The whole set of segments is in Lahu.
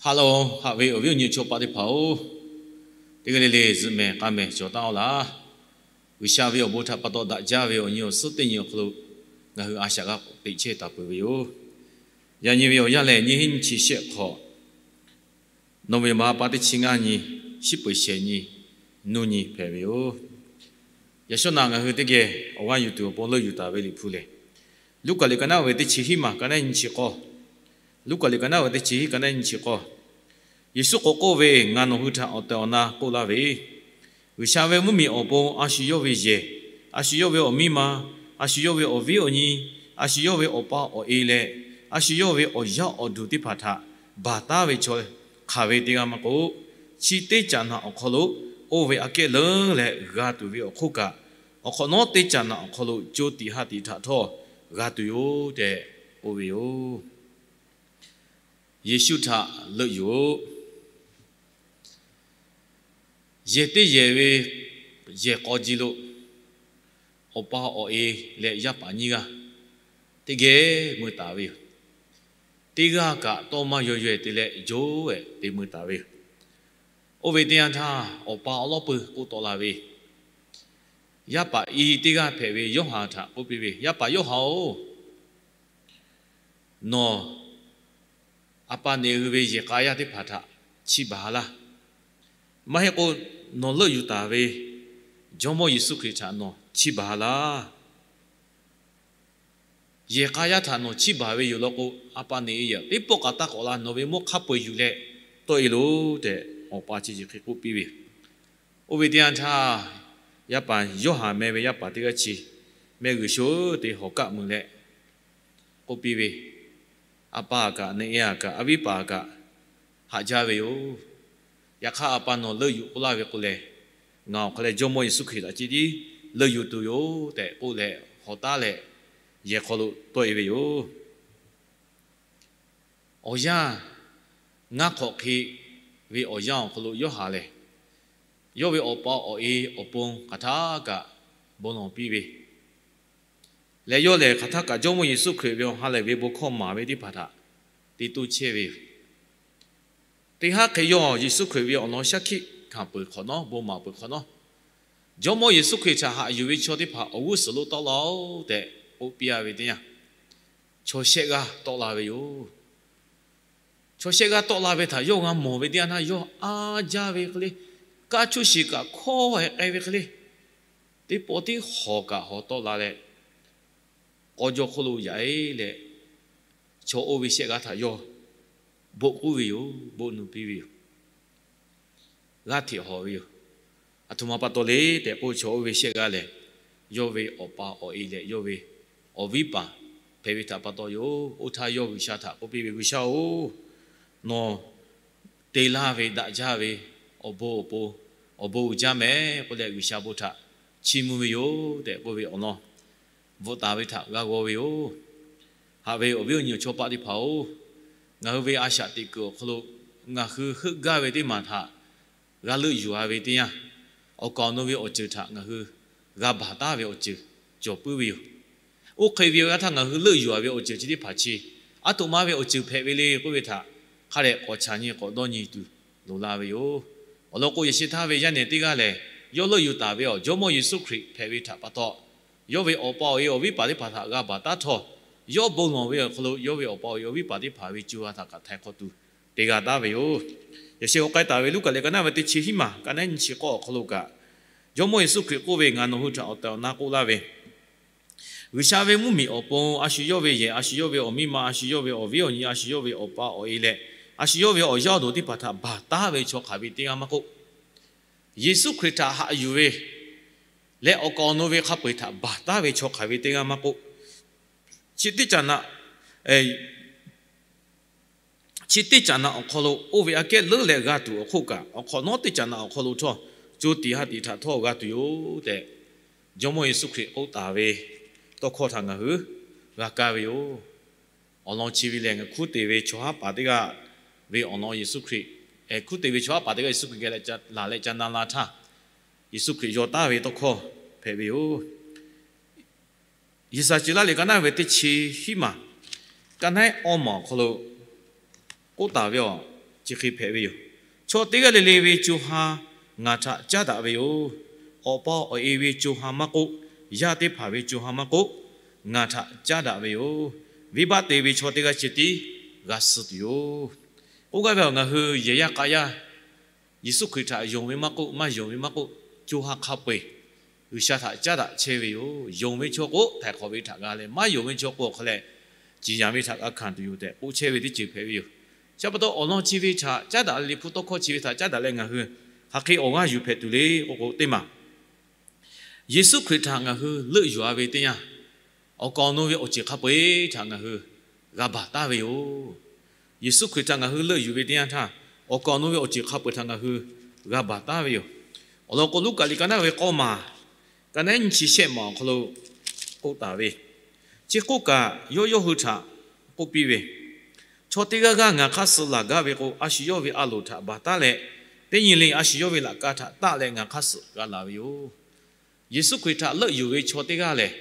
Hello, haꞈ ve awˬ viˉ awˬ nyi chaw paˆ teˇ hpaˍ-oˬ, teˇ g'aˇ le le zuhꞈ mehˍ k'aˇ mehˍ cawˬ taˉ-oˆ laˇ. G'uiˬsha ve awˬ bon htaꞈ pa taw daꞈ jaˇ ve awˬ nyi awˬ suhˉ teˇ nyi awˬ hk'aw lo ngaˬ hui a shaꞈ g'a k'awꞈ teꞈ chehˇ taˍ peuˬ ve yoˬ. Yaꞈ nyi ve awˬ yanˇ lehˬ, nyiˇ hinˉ nyiˇ chi shehˆ hk'awꞈ, November ha pa teˇ chi ngaˇ nyi, shiˉ peuˬ shehˍ nyi, nuˇ nyi hpehꞈ ve yoˬ. Yaꞈ shawˉ naꞈ ngaˬ hui teˇ geh awˬ g'aˇ yuˬ tuˬ awˬ pon leuˆ yuˬ taˍ ve Liꞈ hpu lehˬ, Luˉkaꞈ liꞈ ka naˉ ve teˇ chi hiˉ maˬ ka naˉ nyi chi k'awˇ, Luˉkaꞈ liꞈ ka naˉ ve teˇ chi hiˉ ka naˉ nyi chi k'awˇ, Yeˍsuˆ k'awꞈ k'oˆ ve, Ngaˬ nawˬ hui htaꞈ awˬ tehˬ awˬ na k'oˆ laˇ ve, G'uiˬsha ve mvuhˇmiˬ awˬ pon a shu yawˇ ve yehˬ, a shu yawˇ ve awˬ miˇ ma, a shu yawˇ ve awˬ viˉ awˬ nyi, a shu yawˇ ve awˬ pa awˬ e leh, a shu yawˇ ve awˬ yaˇ awˬ duˬ teˇ hpaˍ htaꞈ baˬ taˉ ve chaw hk'aˬ ve teˇ g'aˇ maˇ k'oˆ, chi teˇ caꞈ naꞈ awˬ hk'aw lo oˇ ve aꞈ kehˉ leuˉ leh g'a tuˬ ve awˬ hk'oˆ kaꞈ, awˬ hk'awꞈ nawˉ teˇ caꞈ naꞈ awˬ hk'aw lo co tiꞈ ha tiꞈ htaꞈ htawˇ g'a tuˬ yoˬ tehꞈ k'oˆ ve yoˬ. Yeˍsuˆ htaꞈ leuˆ yuˬ-oꞈ. Yehˬ teˇ yehˬ ve yehˬ k'aw ji lo awˬ pa awˬ e leh yaˇ paˍ nyiˇ g'aˇ teˇ geh mui taˍ ve yoˬ. Teˇ g'aˇ kaꞈ tawˇ maˇ yaw yaweh te leh yoˬ-ehˍ te mui taˍ ve yoˬ. Oˇ ve teˇ yanˇ htaˇ, awˬ pa awˬ lawˉ peuˬ k'oˆ tawˆ la ve, yaˇ paˍ i teˇ g'aˇ hpehꞈ ve Yoˇhanˬ htaꞈ k'oˆ piˇ ve, Yaˇ paˍ Yoˇhanˬ-oˬ, nawˬ a pa neꞈ hui ve yehˬ k'a yaˇ teˇ hpaˍ htaꞈ chiˇ baˬ laˇ. Maˇ heˆ k'o, nawˬ leuˆ yuˬ taˍ ve Jawˇmawˇ Yeˍsuˆ Hkriꞈ htaꞈ nawˬ chiˇ baˬ laˇ. Yehˬ k'a yaˇ htaꞈ nawˬ chiˇ baˬ ve yoˬ law k'o, a pa neꞈ e yaꞈ teˇ pawˆ k'aꞈ taˇ k'awꞈ la, nawˬ ve mawˇ hk'a peu-eˬ yuˬ leh tawˆ e loˬ tehꞈ, awˬ pa chi chi hk'e k'oˆ piˇ ve. Oˇ ve teˇ yanˇ htaˇ, yaˇ paˍ Yoˇhanˬ meh ve yaˇ paˍ teˇ g'aˇ chi mehˆ g'uiˬ sho te hawˬ kaˆ mui leh k'oˆ piˇ ve, A pa aꞈ kaꞈ, neꞈ e aꞈ kaꞈ, a viˉ paˍ aꞈ kaꞈ, haꞈ jaˇ ve yoˬ. Yaꞈ hk'aˇ, a pa nawˬ leuˆ yuˬ k'oˆ laˇ ve k'o lehˬ, ngaˬ awˬ hk'aw leh Jawˇmawˇ Yeˍsuˆ Hkriꞈ htaꞈ ceh tiˉ leuˆ yuˬ tuˬ yoˬ tehꞈ k'oˆ leh, hawˬ taˉ leh yehˬ hk'aw lo tawˆ e ve yoˬ. Awˬ yanˇ ngaˇ hk'awꞈ hk'e ve awˬ yanˇ awˬ hk'aw lo Yoˇhanˬ lehˬ, yawˇ ve awˬ pa awˬ e awˬ pon hk'aˬ htaˇ kaꞈ bon lawˬ piˇ ve leh, yawˇ lehˬ hk'aˬ htaˇ kaꞈ Jawˇmawˇ Yeˍsuˆ Hkriꞈ ve awˬ ha lehˬ ve bon hkawˇ maˍ ve teˇ hpaˍ htaꞈ te toˇ chehˇ ve yoˬ. Teˇ haˉ hk'e yawˇ Yeˍsuˆ Hkriꞈ ve awˬ lawn shaˉ hkiˆ hkanˍ peuˬ hk'awꞈ nawˉ, bon maˍ peuˬ hk'awꞈ nawˉ, Jawˇmawˇ Yeˍsuˆ Hkriꞈ htaꞈ haꞈ yuˬ ve chaw teˇ hpaˍ awˬ g'uˇ suhˍ lo tawˆ la-oˬ tehꞈ k'oˆ piˇ a ve teˇ yanˇ, chaw shehˆ g'aˇ tawˆ la ve yoˬ. Chaw shehˆ g'aˇ tawˆ la ve htaꞈ yawˇ g'a mawˬ ve teˇ yanˇ htaˇ, yawˇ a jaˇ ve hk'e le, kaˇ cuˇ shiˍ kaꞈ hkawˇ heh k'ai ve hk'e le, teˇ pawˆ teˇ hawˬ kaꞈ hawˬ tawˆ la leh, k'aw jaw hk'oˆ lo yaꞈ e leh, chaw oˇ ve shehˆ g'aˇ htaꞈ yawˇ boˆ k'uˉ ve yoˬ. Boˆ nu piˇ ve yoˬ. G'aˇ hteꞈ hawˬ ve yoˬ. Aˬ htoꞈ ma pa taw le tehꞈ k'oˆ, chaw oˇ ve shehˆ g'aˇ lehˬ, yawˇ ve awˬ pa awˬ e leh yawˇ ve awˬ viˉ paˍ hpehꞈ ve htaꞈ pa taw yoˬ. Oˇ htaˇ yawˇ G'uiˬsha htaꞈ k'oˆ piˇ ve, G'uiˬsha-oˬ, nawˬ te laˇ ve daꞈ jaˇ ve awˬ bon awˬ pon, awˬ bon uiˍ jaˇ mehˍ k'oˆ leh, G'uiˬsha bon htaꞈ chiˇ mvuh ve yoˬ tehꞈ k'oˆ ve awˬ lawn bvuhꞈ taˍ ve htaꞈ g'a g'aw ve yoˬ. Haꞈ ve awˬ viˉ awˬ nyi awˬ chaw paˆ teˇ hpaˍ-oˬ, ngaˬ hui ve a shaꞈ teꞈ kuiˬ awˬ hk'aw lo ngaˬ hui heuˆ gaˇ ve teˇ maˬ htaꞈ g'a leuˆ yuˬ-a ve teˇ yanˇ, awˬ kaˍ awˬ nu ve awˬ ceuˬ htaꞈ ngaˬ hui g'a baˬ taˉ ve awˬ ceuˬ cawˬ puiˉ ve yoˬ. Oˇ hk'e ve awˬ htaˇ ngaˬ hui leuˆ yuˬ-a ve awˬ ceuˬ chi teˇ hpaˍ chi aˉ htoꞈ ma ve awˬ ceuˬ hpehꞈ ve le k'oˆ ve htaꞈ hk'a dehꞈ k'awꞈ chaˬ nyi k'awꞈ dawˇ nyi tuˬ loˍ la ve yoˬ. Awˬ lawn k'o, yaꞈ sheh htaˇ ve yaˇ nehˬ teˇ g'aˇ lehˬ, yawˇ leuˆ yuˬ taˍ ve awˬ Jawˇmawˇ Yeˍsuˆ Hkriꞈ hpehꞈ ve htaꞈ pa taw, yawˇ ve awˬ pa awˬ e awˬ viˉ paˍ teˇ hpaˍ htaꞈ g'a baˬ taˉ htawˇ, yawˇ bon lawˬ ve awˬ hk'aw lo yawˇ ve awˬ pa awˬ e awˬ viˉ paˍ teˇ hpaˍ ve co ha htaꞈ kaꞈ htaiˍ hk'awꞈ tuˬ te g'a taˉ ve yoˬ. Yaꞈ sheh k'awꞈ k'ai taˍ ve Luˉkaꞈ liꞈ ka naˉ ve teˇ chi hiˉ maˬ ka naˉ nyi chi k'awˇ awˬ hk'aw lo kaꞈ, Jawˇmawˇ Yeˍsuˆ Hkriꞈ k'oˆ ve, Ngaˬ nawˬ hui htaꞈ awˬ tehˬ awˬ na k'oˆ laˇ ve, G'uiˬsha ve mvuhˇmiˬ awˬ pon a shu yawˇ ve yehˬ, a shu yawˇ ve awˬ miˇ ma, a shu yawˇ ve awˬ viˉ awˬ nyi, a shu yawˇ ve awˬ pa awˬ e leh, a shu yawˇ ve awˬ yaˇ awˬ duˬ teˇ hpaˍ htaꞈ baˬ taˉ ve chaw hk'aˬ ve teˇ g'aˇ maˇ k'oˆ, Yeˍsuˆ Hkriꞈ htaꞈ haꞈ yuˬ ve leh awˬ kaˍ awˬ nu ve hk'a peu-eˬ htaꞈ baˬ taˉ ve chaw hk'aˬ ve teˇ g'aˇ maˇ k'oˆ, chi teˇ caꞈ naꞈ, chi teˇ caꞈ naꞈ awˬ hk'aw lo oˇ ve aꞈ kehˉ leuˉ leh g'a tuˬ awˬ hk'oˆ kaꞈ, awˬ hk'awꞈ nawˉ teˇ caꞈ naꞈ awˬ hk'aw lo htawˇ co tiꞈ ha tiꞈ htaꞈ htawˇ g'a tuˬ yoˬ tehꞈ, Jawˇmawˇ Yeˍsuˆ Hkriꞈ k'oˆ taˍ ve tawˇ hkawˇ htaꞈ ngaˬ hui g'a kaˇ ve yoˬ. Awˬ lawn chi ve lehˬ, ngaˬ hkuˇ te ve chaw haˉ paˍ teˇ g'aˇ ve awˬ lawn Yeˍsuˆ Hkriꞈ, hkuˇ te ve chaw haˉ paˍ teˇ g'aˇ Yeˍsuˆ Hkriꞈ geh laˬ leh ca na la htaˇ, Yeˍsuˆ Hkriꞈ yaw taˍ ve tawˇ hkawˇ hpehꞈ ve yoˬ. Yeˍsaˍ ceˬ laˇ liꞈ ka naˉ ve teˇ chi hiˉ maˬ, ka naˉ awˇ maˬ awˬ hk'aw lo k'oˆ taˍ ve awˬ chi hk'e hpehꞈ ve yoˬ. Chaw teˇ g'aˇ le le ve co ha ngaˬ htaꞈ caˉ daꞈ ve yoˬ. Awˬ pa awˬ e ve co ha maˇ k'oˆ, yaˇ teˇ hpaˍ ve co ha maˇ k'oˆ, ngaˬ htaꞈ caˉ daꞈ ve yoˬ. Venˇbaˆ te ve chaw teˇ g'aˇ ceh tiˉ g'a suh tuˬ yoˬ. K'oˆ gaˇ ve, ngaˬ hui yehˬ yaˇ k'a yaˇ Yeˍsuˆ Hkriꞈ htaꞈ yonˍ ve maˇ k'oˆ, maˇ yonˍ ve maˇ k'oˆ, co ha hk'a peu-eˬ G'uiˬsha htaꞈ caˉ daꞈ chehˇ ve yoˬ. Yonˍ ve chaw k'o, htaiˍ hk'awꞈ ve htaꞈ g'a leh, maˇ yonˍ ve chaw k'o, awˬ hk'a leh ciˍ yanˍ ve htaꞈ g'a hkanˍ tuˬ yoˬ tehꞈ k'oˆ chehˇ ve teˇ ceuˬ hpehꞈ ve yoˬ. Chi pa taw, awˬ lawn chi ve htaꞈ caˉ daꞈ leh, Liꞈ hpu tawˇ hkawˇ chi ve htaꞈ caˉ daꞈ leh ngaˬ hui hk'aˬ hk'e awˬ g'aˇ yuˬ hpehꞈ tuˬ le k'oˆ k'o, teˇ maˬ Yeˍsuˆ Hkriꞈ htaꞈ ngaˬ hui leuˆ yuˬ-a ve teˇ yanˇ, awˬ kaˍ awˬ nu ve awˬ ceuˬ hk'a peu-eˬ htaꞈ ngaˬ hui g'a baˬ taˉ ve yoˬ. Yeˍsuˆ Hkriꞈ htaꞈ ngaˬ hui leuˆ yuˬ ve teˇ yanˇ htaˇ, awˬ kaˍ awˬ nu ve awˬ ceuˬ hk'a peu-eˬ htaꞈ ngaˬ hui g'a baˬ taˉ ve yoˬ. Awˬ lawn k'o, Luˉkaꞈ liꞈ ka naˉ ve k'awˇ maˬ, ka naˉ nyiˇ chi shehˆ maˬ awˬ hk'aw lo k'oˆ taˍ ve, chi k'oˆ kaꞈ yawˇ yawˇ hui htaꞈ k'oˆ piˇ ve, Chaw teˇ g'aˇ g'aˇ ngaˬ hk'aˇ suh laˬ gaˇ ve k'o, a shu yawˇ ve a loˍ htaꞈ baˬ taˉ leh, teˇ nyi le a shu yawˇ ve laꞈ ka htaꞈ taˆ leh ngaˬ hk'aˇ suh g'a laˬ ve yoˬ. Yeˍsuˆ Hkriꞈ htaꞈ leuˆ yuˬ ve chaw teˇ g'aˇ lehˬ,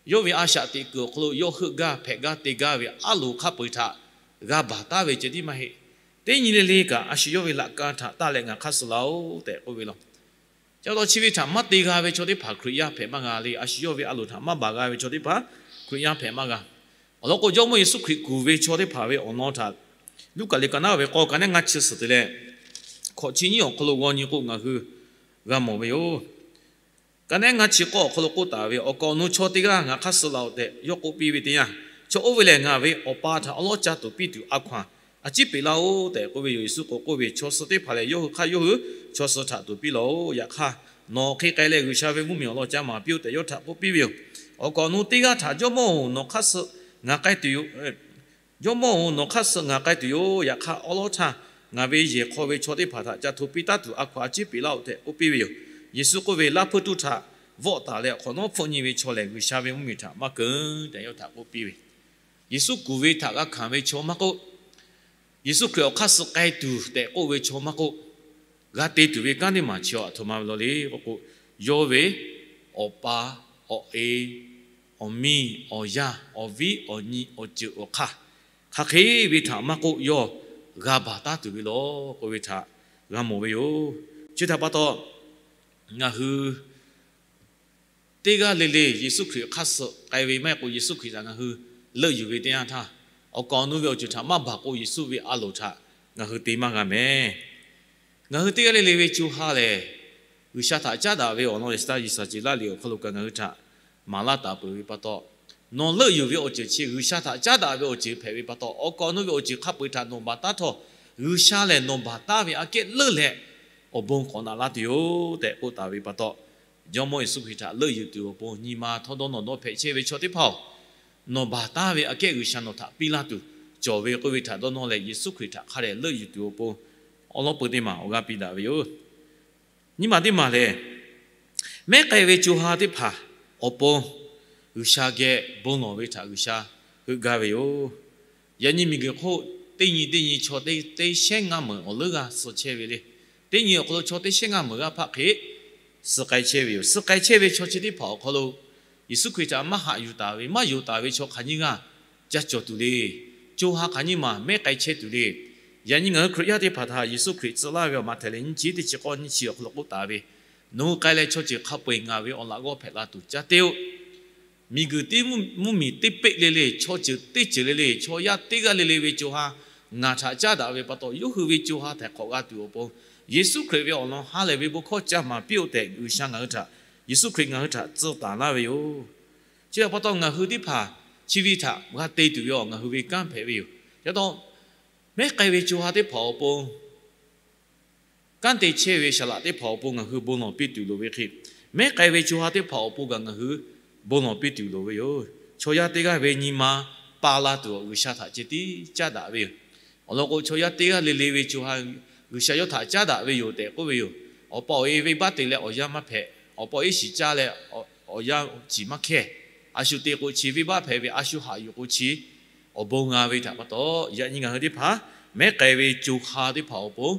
yawˇ ve a shaꞈ teꞈ kuiˬ awˬ hk'aw lo yawˇ heuˆ gaˇ hpehꞈ gaˇ te gaˇ ve a loˍ hk'a peu-eˬ htaꞈ g'a baˬ taˉ ve ceh tiˉ maˇ heˆ. Teˇ nyi le le kaꞈ, a shu yawˇ ve laꞈ ka htaꞈ taˆ leh ngaˬ hk'aˇ suh laˬ-oꞈ tehꞈ k'oˆ ve law. Chi pa taw chi ve htaꞈ maˇ te g'a ve chaw teˇ hpaˍ Hkriꞈ yaˇ hpehꞈ maˇ g'a le. A shu yawˇ ve a loˍ htaꞈ maˇ baˬ g'a ve chaw teˇ hpaˍ Hkriꞈ yaˇ hpehꞈ maˇ g'a. Awˬ lawn k'o, Jawˇmawˇ Yeˍsuˆ Hkriꞈ kuˬ ve chaw teˇ hpaˍ ve awˬ lawn htaꞈ Luˉkaꞈ liꞈ ka naˉ ve k'awˇ ka naˉ ngaˇ chi suhˍ te leh hkawꞈ chi nyiˇ awˬ hk'aw lo g'aw nyi k'o, ngaˬ hui g'a mawˬ ve yoˬ. Ka naˉ ngaˇ chi k'awˇ awˬ hk'aw lo k'oˆ taˍ ve, Awˬ kaˍ awˬ nu chaw teˇ g'aˇ ngaˬ hk'aˇ suh laˬ-oꞈ tehꞈ yawˇ k'oˆ piˇ ve teˇ yanˇ, Chaw oˇ ve lehˬ, ngaˬ ve Awˬ pa htaꞈ awˉ lawˉ ca tuˍ piˇ tuˬ a hkaw-anˬ a ciˉ peꞈ laˇ-oˆ tehꞈ k'oˆ ve yoˬ. Yeˍsuˆ k'o k'oˆ ve, Chaw suh teˇ hpaˍ lehˬ, yawˇ hui hk'aˇ yawˇ hui chaw suh htaꞈ tuˍ piˇ lawˬ-oꞈ. Yaꞈ hk'aˇ, nawˬ hk'e k'ai leh G'uiˬsha ve mvuhˇmiˬ awˬ lawn ca maˍ piˇ-oˆ tehꞈ yawˇ htaꞈ k'oˆ piˇ ve yoˬ. Awˬ kaˍ awˬ nu teˇ g'aˇ htaꞈ, Jawˇmawˇ-oˬ, nawˬ hk'aˇ suh ngaˬ k'ai tuˬ yoˬ. Jawˇmawˇ-oˬ, nawˬ hk'aˇ suh ngaˬ k'ai tuˬ yoˬ. Yaꞈ hk'aˇ, awˉ lawˉ htaˇ ngaˬ ve yehˬ hk'aw ve chaw teˇ hpaˍ htaꞈ ca hto piˇ taˉ tuˬ a hkaw-anˬ a ciˉ peꞈ laˇ-oꞈ tehꞈ k'oˆ piˇ ve yoˬ. Yeˍsuˆ k'oˆ ve, Laˇ hpeuˇ tuˉ htaꞈ vawˆ taˍ leh hk'awꞈ nawˉ hpfuhˆ nyi ve chaw lehˬ, G'uiˬsha ve mvuhˇmiˬ htaꞈ maˇ keunˍ tehꞈ yawˇ htaꞈ k'oˆ piˇ ve. Yeˍsuˆ kuˬ ve htaꞈ g'a hkanˍ ve chaw maˇ k'oˆ, Yeˍsuˆ Hkriꞈ awˬ hk'aˇ suh k'ai tuˬ tehꞈ k'oˆ ve chaw maˇ k'oˆ, g'a te tuˬ ve kanˉ teˇ maˬ chi aˬ htoꞈ ma ve law le k'oˆ k'o, yawˇ ve awˬ pa, awˬ e, awˬ miˇ, awˬ yaˇ, awˬ viˉ, awˬ nyi, awˬ ceuˬ awˬ hk'aˇ, hk'aˬ hk'e ve htaꞈ maˇ k'oˆ, yawˇ g'a baˬ taˉ tuˬ ve law k'oˆ ve htaꞈ g'a mawˬ ve yoˬ. Chi htaꞈ pa taw, ngaˬ hui teˇ g'aˇ le le Yeˍsuˆ Hkriꞈ hk'aˇ suh k'ai ve maˇ heˆ k'o, Yeˍsuˆ Hkriꞈ htaꞈ ngaˬ hui leuˆ yuˬ ve teˇ yanˇ htaˇ, awˬ kaˍ awˬ nu ve awˬ ceuˬ htaꞈ maˇ baˬ k'o, Yeˍsuˆ ve a loˍ htaꞈ ngaˬ hui te maˇ g'a mehˍ. Ngaˬ hui teˇ g'aˇ le le ve co ha lehˬ, G'uiˬsha htaꞈ caˉ daꞈ ve awˬ lawn Yeˍsaˍyaˆ Yeˍsaˍyaˆ liꞈ awˬ hk'aw lo kaꞈ ngaˬ hui htaꞈ maˍ laˇ taˍ peuˬ ve pa taw, nawˬ leuˆ yuˬ ve awˬ ceuˬ chi G'uiˬsha htaꞈ caˉ daꞈ ve awˬ ceuˬ hpehꞈ ve pa taw, awˬ kaˍ awˬ nu ve awˬ ceuˬ hk'a peu-eˬ htaꞈ nawˬ baˬ taˉ htawˇ, G'uiˬsha lehˬ nawˬ baˬ taˉ ve aꞈ kehˉ leuˆ leh awˬ bon k'awꞈ naꞈ laˇ tuˬ yoˬ tehꞈ k'oˆ taˍ ve pa taw, Jawˇmawˇ Yeˍsuˆ Hkriꞈ htaꞈ leuˆ yuˬ tuˬ awˬ pon nyi ma htawˇ dawˇ nawˬ dawˇ hpehꞈ chehˇ ve chaw teˇ hpaˍ-oˬ, nawˬ baˬ taˉ ve aꞈ kehˉ G'uiˬsha nawˬ htaꞈ piˇ laˇ tuˬ cawˬ ve k'oˆ ve htaꞈ dawˇ nawˇ leh, Yeˍsuˆ Hkriꞈ htaꞈ hk'a dehꞈ leuˆ yuˬ tuˬ awˬ pon awˉ lawˉ peu teˇ maˬ awˬ g'aˇ piˇ daꞈ ve yoˬ. Nyiˇ maˬ teˇ maˬ lehˬ, mehˉ k'ai ve co ha teˇ hpaˍ awˬ pon G'uiˬsha geh bon lawˬ ve htaꞈ G'uiˬsha heuˆ gaˇ ve yoˬ. Yaꞈ nyi miˬguiˬ hk'oˆ teˇ nyi teˇ nyi chaw teˇ teˇ shehnˉ ngaˇ meunˍ awˬ leuˉ g'aˇ suh chehˇ ve le. Teˇ nyi awˬ hk'aw lo chaw teˇ shehnˉ ngaˇ meunˍ g'aˇ hpaˆ hk'e suh k'ai chehˇ ve yoˬ. Suh k'ai chehˇ ve chaw chi teˇ hpaˍ awˬ hk'aw lo Yeˍsuˆ Hkriꞈ htaꞈ maˇ haꞈ yuˬ taˍ ve, maˇ yonˍ taˍ ve chaw hk'aˬ nyiˇ g'aˇ ca cawˬ tuˬ le. Co ha hk'aˬ nyiˇ maˬ mehˉ k'ai chehˇ tuˬ le. Yaꞈ nyi ngaˬ hui Hkriꞈ yaˇ teˇ hpaˍ htaꞈ Yeˍsuˆ Hkriꞈ tcuh laˇ ve awˬ Maꞈhtehˍ liꞈ nyiˇ chi teˇ chi k'awˇ nyiˇ chi awˬ hk'aw lo k'oˆ taˍ ve, Nawˬ hui k'ai leh chaw ceuˬ hk'a peu-eˬ ngaˬ ve awˬ laꞈ g'awˇ hpehꞈ la tuˬ ca te-oˆ. Miˬguiˬ teˇ mvuhˇmiˬ teˇ peˆ le le, chaw ceuˬ teˇ ceuˬ le le, chaw yaˇ teˇ g'aˇ le le ve co ha ngaˬ htaꞈ caˉ daꞈ ve pa taw, yawˇ hui ve co ha htaiˍ hk'awꞈ g'a tuˬ awˬ pon, Yeˍsuˆ Hkriꞈ ve awˬ lawn ha lehˬ ve bon hkawˇ ca maˍ piˇ-oˆ tehꞈ G'uiˬsha ngaˬ hui htaꞈ, Yeˍsuˆ Hkriꞈ ngaˬ hui htaꞈ tcuh taˍ laˇ ve yoˬ. Chi htaꞈ pa taw, ngaˬ hui teˇ hpaˍ chi ve htaꞈ g'a te tuˬ ve awˬ ngaˬ hui ve kanˉ hpehꞈ ve yoˬ. Yaꞈ taw, mehˉ k'ai ve co ha teˇ hpaˍ awˬ pon kanˉ te chehˇ ve saˍ laꞈ teˇ hpaˍ awˬ pon ngaˬ hui bon lawˬ piˇ tuˬ loˍ ve hk'e, mehˉ k'ai ve co ha teˇ hpaˍ awˬ pon kaꞈ ngaˬ hui bon lawˬ piˇ tuˬ loˍ ve yoˬ. Chaw yaˇ teˇ g'aˇ ve nyi ma pa la tuˬ awˬ G'uiˬsha htaꞈ ceh tiˉ caˉ daꞈ ve yoˬ. Awˬ lawn k'o, chaw yaˇ teˇ g'aˇ le le ve co ha G'uiˬsha yawˇ htaꞈ caˉ daꞈ ve yoˬ tehꞈ k'oˆ ve yoˬ. Awˬ pa awˬ e venˇbaˆ te leh awˬ yanˇ maˇ hpehꞈ. Awˬ pa awˬ e shiˍ caˇ leh awˬ yanˇ ciˍ maˇ hkehˇ. A shu te k'o, chi venˇbaˆ hpehꞈ ve, a shu haꞈ yuˬ k'o chi awˬ bon g'a ve htaꞈ pa taw, yaꞈ nyi ngaˬ hui teˇ hpaˍ mehˉ k'ai ve co ha teˇ hpaˍ awˬ pon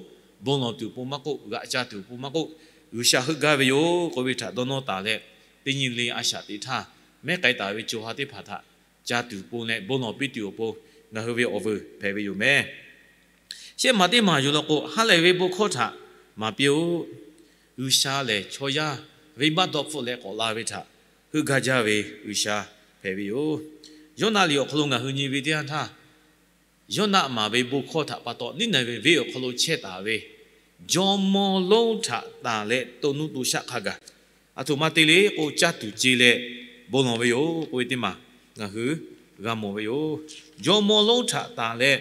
bon lawˬ tuˬ awˬ pon maˇ k'oˆ, g'aꞈ ca tuˬ awˬ pon maˇ k'oˆ, G'uiˬsha heuˆ gaˇ ve yoˬ k'oˆ ve htaꞈ dawˇ nawˇ taˍ leh, teˇ nyi le a shaꞈ teꞈ htaˇ, mehˉ k'ai taˍ ve co ha teˇ hpaˍ htaꞈ ca tuˬ pon leh bon lawˬ piˇ tuˬ awˬ pon ngaˬ hui ve awˬ vuiˬ hpehꞈ ve yoˬ mehˍ. Shehˆ maˬ teˇ maˬ yuˬ law k'o, ha lehˬ ve bon hkawˇ htaꞈ maˍ piˇ-oˆ. G'uiˬsha lehˬ chaw yaˇ venˇbaˆ dawˇ hpfuhˆ leh k'awꞈ la ve htaꞈ heuˆ gaˇ jaˇ ve G'uiˬsha hpehꞈ ve yoˬ. Yoˇnaˆ liꞈ awˬ hk'aw lo ngaˬ hui nyi ve teˇ yanˇ htaˇ, Yoˇnaˆ maˍ ve bon hkawˇ htaꞈ pa taw, Niˉnaˍveˍ venˇ awˬ hk'aw lo chehˇ taˍ ve jawˇmawˇ lonˉ htaꞈ tanˬ leh to nuˇ to shaˆ hk'a gaˬ, aˬ htoꞈ ma te le k'o, caˇ tuˬ ce leh bon lawˬ ve yoˬ k'oˆ ve teˇ maˬ ngaˬ hui g'a mawˬ ve yoˬ. Jawˇmawˇ lonˉ htaꞈ tanˬ leh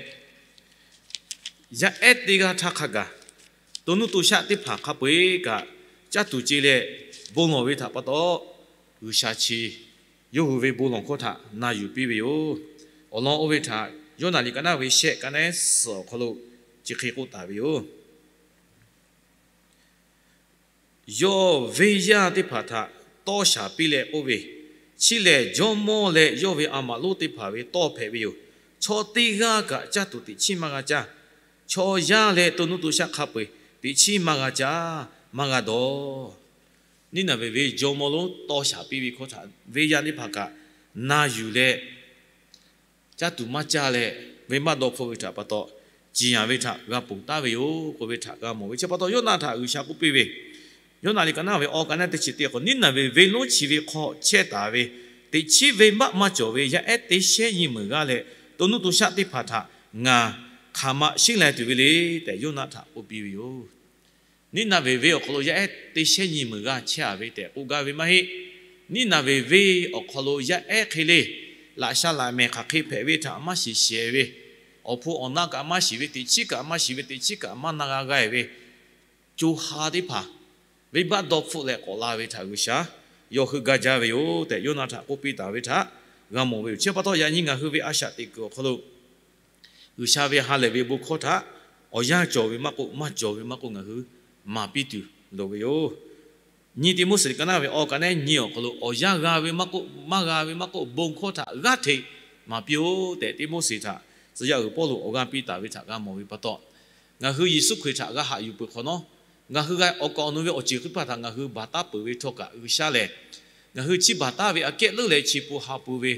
yaˇ ehˉ teˇ g'aˇ htaˇ hk'a gaˬ, to nuˇ to shaˆ teˇ hpaˍ hk'a peu-eˬ kaꞈ caˇ tuˬ ce leh bon lawˬ ve htaꞈ pa taw, G'uiˬsha chi yawˇ hui ve bon lawˬ hkawˇ htaꞈ na yuˬ piˇ ve yoˬ. Awˬ lawn oˇ ve htaꞈ Yoˇnaˆ liꞈ ka naˉ ve shehˆ, ka naˉ suhˍ awˬ hk'aw lo chi hk'e k'oˆ taˍ ve yoˬ. Yawˇ venˇ yaˇ teˇ hpaˍ htaꞈ tawˇ shaˍ piˇ leh k'oˆ ve, Chi lehˬ jawˇmawˇ leh yawˇ ve a maꞈ lonˉ teˇ hpaˍ ve tawˇ hpehꞈ ve yoˬ. Chaw teˇ g'aˇ kaꞈ caˇ tuˬ teꞈ chiˉ maˇ g'a caˇ. Chaw yaˇ leh to nuˇ to shaˆ hk'a peu-eˬ teꞈ chiˉ maˇ g'a caˇ, maˇ g'a dawˬ. Niˉnaˍveˍ venˇ jawˇmawˇ lonˉ tawˇ shaˍ piˇ ve hkawˇ htaꞈ venˇ yaˇ teˇ hpaˍ kaꞈ na yuˬ leh, caˇ tuˬ maˇ caˇ leh, venˇbaˆ dawˇ hpfuhˆ ve htaꞈ pa taw, ciˍ yanˍ ve htaꞈ g'a ponˬ taˉ ve yoˬ k'oˆ ve htaꞈ g'a mawˬ ve chi pa taw, Yoˇnaˆ htaꞈ G'uiˬsha k'oˆ piˇ ve, Yoˇnaˆ liꞈ ka naˉ ve awˬ ka naˉ teˇ chi teˇ k'o, Niˉnaˍveˍ venˇ lonˉ chi ve hk'aw chehˇ taˍ ve teꞈ chiˉ venˇbaˆ maˇ cawˬ ve yaˇ ehˉ teˇ shehnˉ nyiˇ meunˍ g'aˇ leh to nuˇ to shaˆ teˇ hpaˍ htaꞈ ngaˬ hk'aˬ ma sheˉ lai tuˬ ve le tehꞈ Yoˇnaˆ htaꞈ k'oˆ piˇ ve yoˬ. Niˉnaˍveˍ venˇ awˬ hk'aw lo yaˇ ehˉ teˇ shehnˉ nyiˇ meunˍ g'aˇ chehˇ a ve tehꞈ k'oˆ gaˇ ve maˇ heˆ. Niˉnaˍveˍ venˇ awˬ hk'aw lo yaˇ ehˉ hk'e le, laꞈ sha laꞈ mehˍ hk'aˬ hk'e hpehꞈ ve htaꞈ maˇ shiˍ shehˍ ve, awˬ hpu awˬ na kaꞈ maˇ shiˍ ve, teꞈ chiˉ kaꞈ maˇ shiˍ ve, teꞈ chiˉ kaꞈ maˇ na g'a g'a ve co ha teˇ hpaˍ venˇbaˆ dawˇ hpfuhˆ leh k'awꞈ la ve htaꞈ G'uiˬsha yawˇ heuˆ gaˇ jaˇ ve yoˬ tehꞈ Yoˇnaˆ htaꞈ k'oˆ piˇ taˍ ve htaꞈ g'a mawˬ ve yoˬ. Chi pa taw yaꞈ nyi ngaˬ hui ve a shaꞈ teꞈ kuiˬ awˬ hk'aw lo G'uiˬsha ve ha lehˬ ve bon hkawˇ htaꞈ awˬ yanˇ cawˬ ve maˇ k'oˆ, maˇ cawˬ ve maˇ k'oˆ, ngaˬ hui maˍ piˇ tuˬ loˍ ve yoˬ. Nyiˇ Tiˆmoˉseˍ liꞈ ka naˉ ve awˬ ka naˉ nyiˇ awˬ hk'aw lo awˬ yanˇ g'a ve maˇ k'oˆ, maˇ g'a ve maˇ k'oˆ, bon hkawˇ htaꞈ g'aˇ hteꞈ maˍ piˇ-oˆ tehꞈ Tiˆmoˉseˍ htaꞈ tcuh yaˇ uiˍ Pawˇluꞈ awˬ g'aˇ piˇ taˍ ve htaꞈ g'a mawˬ ve pa taw, ngaˬ hui Yeˍsuˆ Hkriꞈ htaꞈ g'a haꞈ yuˬ peuˬ hk'awꞈ nawˉ, ngaˬ hui g'a awˬ kaˍ awˬ nu ve awˬ ceuˬ teˇ hpaˍ htaꞈ ngaˬ hui baˬ taˉ peuˬ ve htawˇ kaꞈ, G'uiˬsha lehˬ ngaˬ hui chi baˬ taˉ ve aꞈ kehˉ leuˉ leh chi pun ha pun ve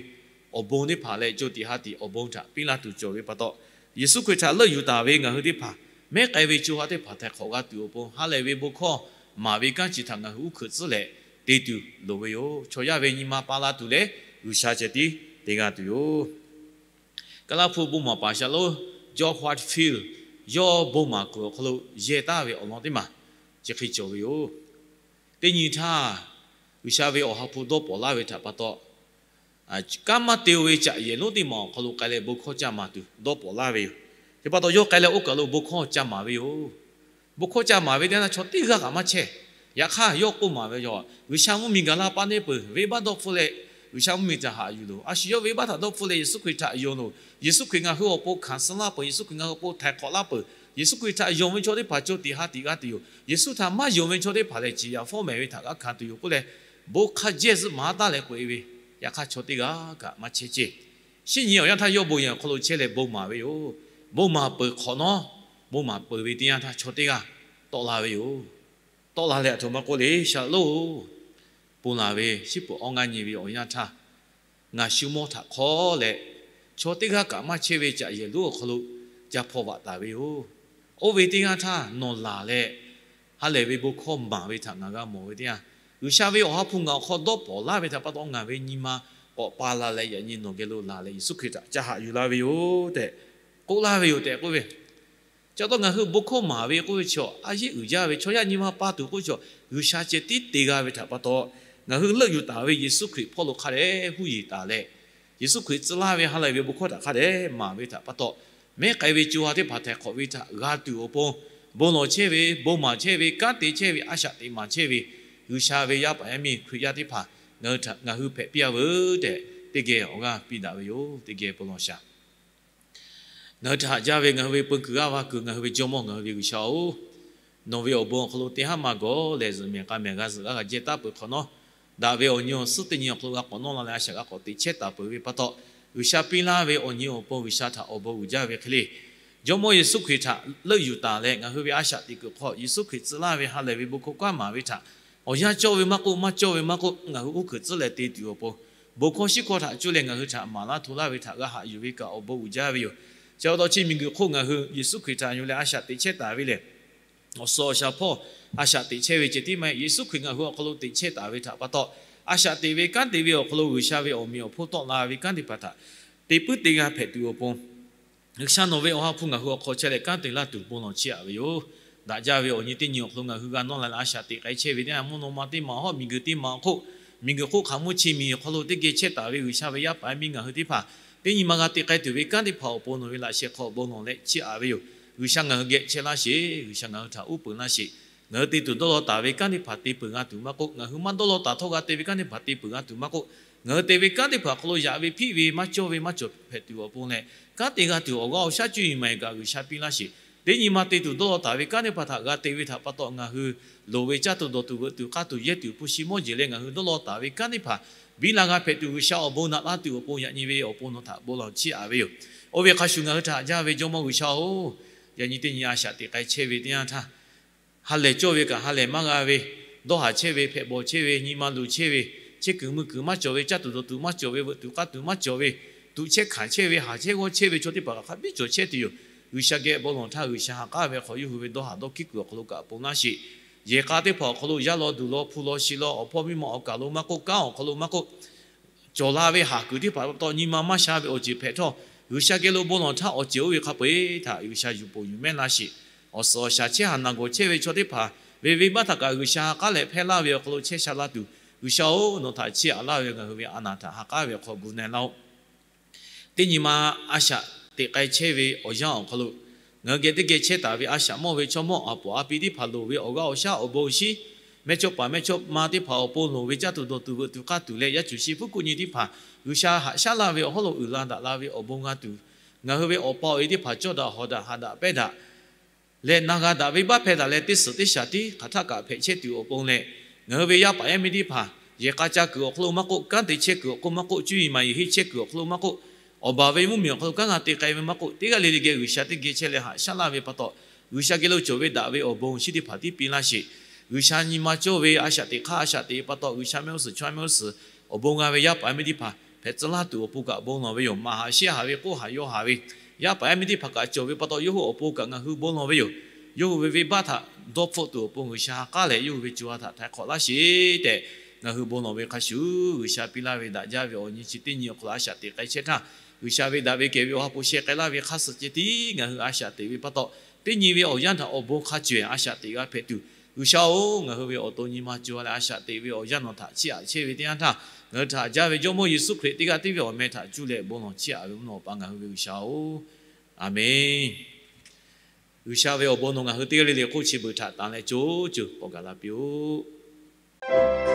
awˬ bon teˇ hpaˍ leh co tiꞈ ha tiꞈ awˬ bon htaꞈ piˇ laˇ tuˬ cawˬ ve pa taw, Yeˍsuˆ Hkriꞈ htaꞈ leuˆ yuˬ taˍ ve ngaˬ hui teˇ hpaˍ, mehˉ k'ai ve co ha teˇ hpaˍ htaiˍ hk'awꞈ g'a tuˬ awˬ pon, ha lehˬ ve bon hkawˇ maˍ ve kanˉ chi htaꞈ ngaˬ hui uˉ hkeuꞈ tcuhˉ leh te tuˬ loˍ ve yoˬ. Chaw yaˇ ve nyi ma pa la tuˬ leh G'uiˬsha ceh tiˉ te g'a tuˬ yoˬ. Kaˍlaˇ hpu bon maˍ paˍ shaˍ lonˉ George Whitefield yawˇ bon maˍ kuiˬ awˬ hk'aw lo yehˇ taˍ ve awˬ lawn teˇ maˬ chi hk'e cawˬ ve yoˬ. Teˇ nyi htaˇ, G'uiˬsha ve Awˬ ha hpu dawˇ pawˍ laˇ ve htaꞈ pa taw, kanˉ maˇ te-o ve caꞈ yehˬ lonˉ teˇ maˬ awˬ hk'aw lo k'ai leh bon hkawˇ caˇ maˍ tuˬ dawˇ pawˍ laˇ ve yoˬ. Chi pa taw yawˇ k'ai leh oˇ kaˬ lo bon hkawˇ caˇ maˍ ve yoˬ. Bon hkawˇ caˇ maˍ ve teˇ yanˇ htaˇ chaw teˇ g'aˇ kaꞈ maˇ chehˇ. Yaꞈ hk'aˇ yawˇ k'oˆ maˍ ve yoˬ, G'uiˬsha mvuhˇmiˬ gaˬ la pa neˇ peuˬ, venˇbaˆ dawˇ hpfuhˆ leh G'uiˬsha mvuhˇmiˬ htaꞈ haꞈ yuˬ loˬ. A shu yawˇ venˇbaˆ htaꞈ dawˇ hpfuhˆ leh Yeˍsuˆ Hkriꞈ htaꞈ yonˍ loˬ. Yeˍsuˆ Hkriꞈ ngaˬ hui awˬ pon hkanˍ suh laˇ peuˬ, Yeˍsuˆ Hkriꞈ ngaˬ hui awˬ pon htaiˍ hk'awꞈ laˇ peuˬ. Yeˍsuˆ Hkriꞈ htaꞈ yonˍ ve chaw teˇ hpaˍ co tiꞈ ha tiꞈ g'a tuˬ yoˬ. Yeˍsuˆ htaꞈ maˇ yonˍ ve chaw teˇ hpaˍ lehˬ ciˍ yanˍ fawˉ mehˍ ve htaꞈ g'a hkanˍ tuˬ yoˬ k'oˆ leh, bon hk'a jehˇ zuhˆ maˍ taˉ leh k'oꞈ-e ve, yaꞈ hk'aˇ chaw teˇ g'aˇ kaꞈ maˇ chehˇ ceˇ. Shinˉ nyi awˬ yanˇ htaˇ yawˇ bon yehˬ awˬ hk'aw lo chehˇ leh bon maˍ ve yoˬ. Bon maˍ peuˬ hk'awꞈ nawˉ, bon maˍ peuˬ ve teˇ yanˇ htaˇ chaw teˇ g'aˇ tawˆ la ve yoˬ. Tawˆ la leh aˬ htoꞈ ma k'oˆ le, Shaˍlonˍ-oˬ, ponˬ laˬ ve shiˉ peuˬ awˇ ngaˇ nyi ve awˬ yanˇ htaˇ, ngaˬ shu mawˇ htaꞈ hk'awˇ leh, chaw teˇ g'aˇ kaꞈ maˇ chehˇ ve caꞈ yehˬ lonˉ awˬ hk'aw lo ca hpaw vaꞈ taˍ ve yoˬ. Oˇ ve teˇ yanˇ htaˇ nawˬ laˬ leh ha lehˬ ve bon hkawˇ maˍ ve htaꞈ ngaˬ g'a mawˬ ve teˇ yanˇ, G'uiˬsha ve Awˬ ha hpu ngaˬ awˬ hk'aw dawˇ pawˍ laˇ ve htaꞈ pa taw ngaˬ ve nyi ma k'awꞈ pa la leh yaꞈ nyi nawˬ geh lo laˬ leh Yeˍsuˆ Hkriꞈ htaꞈ ca haꞈ yuˬ la ve yoˬ tehꞈ k'oˆ laˇ ve yoˬ tehꞈ k'oˆ ve. Chi pa taw ngaˬ hui bon hkawˇ maˍ ve k'oˆ ve chaw a yeˇ uiˍ jaˇ ve, chaw yaˇ nyi ma pa tuˬ k'oˆ ve chaw G'uiˬsha ceh tiˉ te g'a ve htaꞈ pa taw, ngaˬ hui leuˆ yuˬ taˍ ve Yeˍsuˆ Hkriꞈ hpawˇ lo hk'a dehꞈ huˉ yeˬ taˍ leh, Yeˍsuˆ Hkriꞈ tcuh laˇ ve ha lehˬ ve bon hkawˇ htaꞈ hk'a dehꞈ maˍ ve htaꞈ pa taw, mehˉ k'ai ve co ha teˇ hpaˍ htaiˍ hk'awꞈ ve htaꞈ g'a tuˬ awˬ pon, bon lawˬ chehˇ ve, bon maˍ chehˇ ve, kanˉ te chehˇ ve, a shaꞈ teꞈ maˍ chehˇ ve, G'uiˬsha ve yaˇ paˍ yaˇ miˇ Hkriꞈ yaˇ teˇ hpaˍ ngaˬ hui hpehꞈ piˇ-a veuˬ tehꞈ teˇ geh awˬ g'aˇ piˇ daꞈ ve yoˬ. Teˇ geh bon lawˬ shaˍ. Ngaˬ hui htaꞈ haꞈ jaˇ ve ngaˬ hui ve peu kuiˬ g'aˇ va kuiˬ ngaˬ hui ve Jawˇmawˇ ngaˬ hui ve G'uiˬsha-oˬ, nawˬ ve awˬ bon awˬ hk'aw lo teˇ haˉ maˇ gawˬ lehˬ zuhꞈ mehˍ k'a mehˍ g'a zuhꞈ g'a g'a jehˇ taˍ peuˬ hk'awꞈ nawˉ, daꞈ ve awˬ nyi awˬ suhˉ teˇ nyi awˬ hk'aw lo g'a k'awꞈ nawˇ la leh a shaꞈ g'a k'awꞈ teꞈ chehˇ taˍ peuˬ ve pa taw, G'uiˬsha piˇ laˇ ve awˬ nyi awˬ pon G'uiˬsha htaꞈ awˬ bon uiˍ jaˇ ve hk'e le, Jawˇmawˇ Yeˍsuˆ Hkriꞈ htaꞈ leuˆ yuˬ taˍ leh ngaˬ hui ve a shaꞈ teꞈ kuiˬ hk'aw Yeˍsuˆ Hkriꞈ tcuh laˇ ve ha lehˬ ve bon hkawˇ kanˉ maˍ ve htaꞈ awˬ yanˇ cawˇ ve maˇ k'oˆ, maˇ cawˇ ve maˇ k'oˆ, ngaˬ hui uˉ hkeuꞈ tcuhˉ leh te tuˬ awˬ pon, bon hkawˇ shiˉ hkawˇ htaꞈ cuˇ leh ngaˬ hui htaꞈ maˍ laˇ hto laˇ ve htaꞈ g'a haꞈ yuˬ ve kaꞈ awˬ bon uiˍ jaˇ ve yoˬ. Chi pa taw chi miˬguiˬ hk'oˆ ngaˬ hui Yeˍsuˆ Hkriꞈ htaꞈ yuˬ leh a shaꞈ teꞈ chehˇ taˍ ve lehˬ, awˬ suhˍ awˬ shaˍ hpawˇ a shaꞈ teꞈ chehˇ ve ceh tiˉ maˇ heˆ. Yeˍsuˆ Hkriꞈ ngaˬ hui awˬ hk'aw lo teꞈ chehˇ taˍ ve htaꞈ pa taw, a shaꞈ teꞈ ve kanˉ te ve awˬ hk'aw lo G'uiˬsha ve awˬ meꞈ awˬ hponˇ tawˆ la ve kanˉ teˇ hpaˍ htaꞈ te puiˉ te g'a hpehꞈ tuˬ awˬ pon, G'uiˬsha nawˬ ve awˬ ha hpu ngaˬ hui awˬ hk'aw chehˇ leh kanˉ te laˇ tuˬ bon lawˬ chiˇ aꞈ ve yoˬ. Daꞈ jaˇ ve awˬ nyi teˇ nyi awˬ hk'aw lo ngaˬ hui g'a nawˇ la leh a shaꞈ teꞈ k'ai chehˇ ve teˇ yanˇ, mvuhˇ naw ma teˇ ma hawˉ, miˬguiˬ teˇ ma awˬ hk'oˆ, miˬguiˬ hk'oˆ hk'aˬ mvuhˇ chi miˬ awˬ hk'aw lo teˇ geh chehˇ taˍ ve G'uiˬsha ve yaˇ paˍ yaˇ miˇ ngaˬ hui teˇ hpaˍ, teˇ nyi ma g'a te k'ai tuˬ ve kanˉ teˇ hpaˍ awˬ pon nawˬ ve laꞈ sheh hk'aw bon lawˬ leh chiˇ aꞈ ve yoˬ. G'uiˬsha ngaˬ hui geh chehˇ laˇ sheˍ. G'uiˬsha ngaˬ hui htaꞈ uˉ peunˍ laˇ sheˍ. Ngaˬ hui te tuˬ dawˇ law taˍ ve kanˉ teˇ hpaˍ te peuˬ g'a tuˬ maˇ k'oˆ, ngaˬ hui maˇ dawˇ law taˍ htawˇ g'a te ve kanˉ teˇ hpaˍ te peuˬ g'a tuˬ maˇ k'oˆ, ngaˬ hui te ve kanˉ teˇ hpaˍ hk'aw lo yaꞈ ve hpiˆ ve maˇ cawˇ ve maˇ cawˬ hpehꞈ tuˬ awˬ pon leh, kanˉ te g'a tuˬ awˬ g'aˇ awˬ shaˉ cuˇ yiˍ maˍ yiˍ kaꞈ G'uiˬsha piˇ laˇ sheˍ. Teˇ nyi ma te tuˬ dawˇ law taˍ ve kanˉ teˇ hpaˍ htaꞈ g'a te ve htaꞈ pa taw ngaˬ hui loˍ ve caˇ tuˬ dawˬ tuˬ veuꞈ tuˬ k'aˇ tuˬ yehˇ tuˬ hpu shi mawˇ jeˬ leh ngaˬ hui dawˇ law taˍ ve kanˉ teˇ hpaˍ biˇ la g'a hpehꞈ tuˬ G'uiˬsha awˬ bon naꞈ laˇ tuˬ awˬ pon yaꞈ nyi ve awˬ pon nawˬ htaꞈ bon lawˬ chiˇ aꞈ ve yoˬ. Oˇ ve hk'a shuˍ ngaˬ hui htaꞈ haꞈ jaˇ ve Jawˇmawˇ G'uiˬsha-oˬ, yaꞈ nyi teˇ nyi a shaꞈ teꞈ k'ai chehˇ ve teˇ yanˇ htaˇ, ha lehˬ cawˇ ve kaꞈ ha lehˬ maˇ g'a ve, dawˇ haˍ chehˇ ve, hpehꞈ bawˬ chehˇ ve, nyi ma luˬ chehˇ ve, chehˇ kuiˬ mui kuiˬ maˇ cawˬ ve, caˇ tuˬ dawˬ tuˬ maˇ cawˬ ve, veuꞈ tuˬ k'aˇ tuˬ maˇ cawˬ ve, tuꞈ chehˇ hkanˍ chehˇ ve, haˍ chehˇ g'awˇ chehˇ ve chaw teˇ hpaˍ kaꞈ hk'a biˇ cawˬ chehˇ tuˬ yoˬ. G'uiˬsha geh bon lawˬ htaˇ G'uiˬsha ha k'aˉ ve hk'aw yawˇ hui ve dawˇ haˍ dawˇ hkiˉ kuiˬ awˬ hk'aw lo kaꞈ pon laˇ sheˍ. Yehˬ k'a teˇ hpaˍ awˬ hk'aw lo yaˇ law duˬ law hpu law shi law awˬ hpawˇ miˇ ma awˬ kaˬ lo maˇ k'oˆ, kanˉ awˬ hk'aw lo maˇ k'oˆ, cawˬ la ve haˍ kuiˬ teˇ hpaˍ pa taw nyi ma maˇ sha ve awˬ ceuˬ hpehꞈ htawˇ, G'uiˬsha geh lo bon lawˬ htaˇ awˬ ceuˬ oˇ ve hk'a peu-eˬ htaꞈ G'uiˬsha yuˬ ponˬ yuˬ mehˉ laˇ sheˍ. Awˬ suhˍ awˬ shaˍ chehˇ haˍ naˬ gawˬ chehˇ ve chaw teˇ hpaˍ ve venˇbaˆ htaꞈ kaꞈ G'uiˬsha ha k'aˉ leh hpehˇ laˇ ve awˬ hk'aw lo chehˇ sha la tuˬ, G'uiˬsha-oˬ, nawˬ htaꞈ chiˇ aꞈ laˇ ve ngaˬ hui ve a naˬ htaꞈ ha k'aˉ ve awˬ hk'aw gu na laˇ-oˆ. Teˇ nyi ma a shaꞈ teꞈ k'ai chehˇ ve awˬ yanˇ awˬ hk'aw lo, ngaˬ hui geh teˇ geh chehˇ taˍ ve a shaꞈ mawˇ ve chaw mawˇ aˬ poꞈ a pi teˇ hpaˍ loˍ ve awˬ g'aˇ awˬ shaˉ awˬ bon shinˉ, mehˇchawˇ paˍ mehˇchawˇma teˇ hpaˍ awˬ pon loˍ ve caˇ tuˬ dawˬ tuˬ veuꞈ tuˬ k'aˇ tuˬ leh yaˇ cuˬ shi hpfuhˇ kuˆ nyi teˇ hpaˍ G'uiˬsha haꞈ shaˉ laˇ ve awˬ hawˉ lo uiˍ la daꞈ la ve awˬ bon g'a tuˬ, ngaˬ hui ve awˬ pa awˬ e teˇ hpaˍ cawˇ daꞈ hawˍ daꞈ haꞈ daꞈ pehˇ daꞈ leh na g'a daꞈ ve baˆ hpehˇ daꞈ leh teˇ suhˍ teˇ shaˍ tiˉ hk'aˬ htaˆ kaꞈ hpehꞈ chehˇ tuˬ awˬ pon leh, ngaˬ hui ve yaˇ paˍ yaˇ miˇ teˇ hpaˍ yehˬ k'a ca kuiˬ awˬ hk'aw lo maˇ k'oˆ, kanˉ te chehˇ kuiˬ awˬ hk'aw lo maˇ k'oˆ, cuˇ yiˍ maˍ yiˍ henˇ chehˇ kuiˬ awˬ hk'aw lo maˇ k'oˆ, awˬ baˬ ve mvuhˇmiˬ awˬ hk'aw lo kanˉ g'a te k'ai ve maˇ k'oˆ, teˇ g'aˇ le le geh G'uiˬsha teˇ geh chehˇ leh haꞈ shaˉ laˇ ve pa taw, G'uiˬsha geh lo cawˬ ve daꞈ ve awˬ bon shinˉ teˇ hpaˍ tiˉ piˇ laˇ sheˍ. G'uiˬsha nyi ma cawˇ ve a shaꞈ teꞈ hk'aˇ a shaꞈ teꞈ pa taw G'uiˬsha mehˆ g'uˇ suhˍ chaw mehˆ g'uˇ suhˍ awˬ bon g'a ve yaˇ paˍ yaˇ miˇ teˇ hpaˍ hpehꞈ tcuh laˇ tuˬ awˬ pon kaꞈ bon lawˬ ve yoˬ. Maˍ haꞈ sheˆ haꞈ ve k'oˆ haꞈ yaw haꞈ ve yaˇ paˍ yaˇ miˇ teˇ hpaˍ kaꞈ cawˬ ve pa taw yawˇ hui awˬ pon kaꞈ ngaˬ hui bon lawˬ ve yoˬ. Yawˇ hui ve venˇbaˆ htaꞈ dawˇ hpfuhˆ tuˬ awˬ pon G'uiˬsha ha k'aˉ leh yawˇ hui ve co ha htaꞈ htaiˍ hk'awꞈ laˇ sheˍ tehꞈ ngaˬ hui bon lawˬ ve hk'a shuˍ, G'uiˬsha piˇ laˇ ve daꞈ jaˇ ve awˬ nyi chi teˇ nyi awˬ hk'aw lo a shaꞈ teꞈ k'ai chehˇ htaˇ, G'uiˬsha ve daꞈ ve kehˬ ve awˬ ha hpu sheh k'ai laˇ ve hk'a suh ceh tiˉ ngaˬ hui a shaꞈ teꞈ ve pa taw, teˇ nyi ve awˬ yanˇ htaꞈ awˬ bon hk'a cawehˬ a shaꞈ teꞈ g'a hpehꞈ tuˬ, G'uiˬsha-oˬ, ngaˬ hui ve awˬ to nyi ma co ha leh a shaꞈ teꞈ ve awˬ yanˇ nawˬ htaꞈ chiˇ aꞈ chehˇ ve teˇ yanˇ htaˇ, ngaˬ hui htaꞈ haꞈ jaˇ ve Jawˇmawˇ Yeˍsuˆ Hkriꞈ teˇ g'aˇ tiˉ ve awˬ meh htaꞈ cuˇ leh bon lawˬ chiˇ aꞈ ve mvuhˇ naw Awˬ pa ngaˬ hui ve G'uiˬsha-oˬ, Aˍmenˍ. G'uiˬsha ve awˬ bon nawˬ ngaˬ hui teˇ g'aˇ le le hk'oˆ chi beuꞈ htaꞈ tanˍ leh co co k'awꞈ gaˬ la piˇ-oˆ.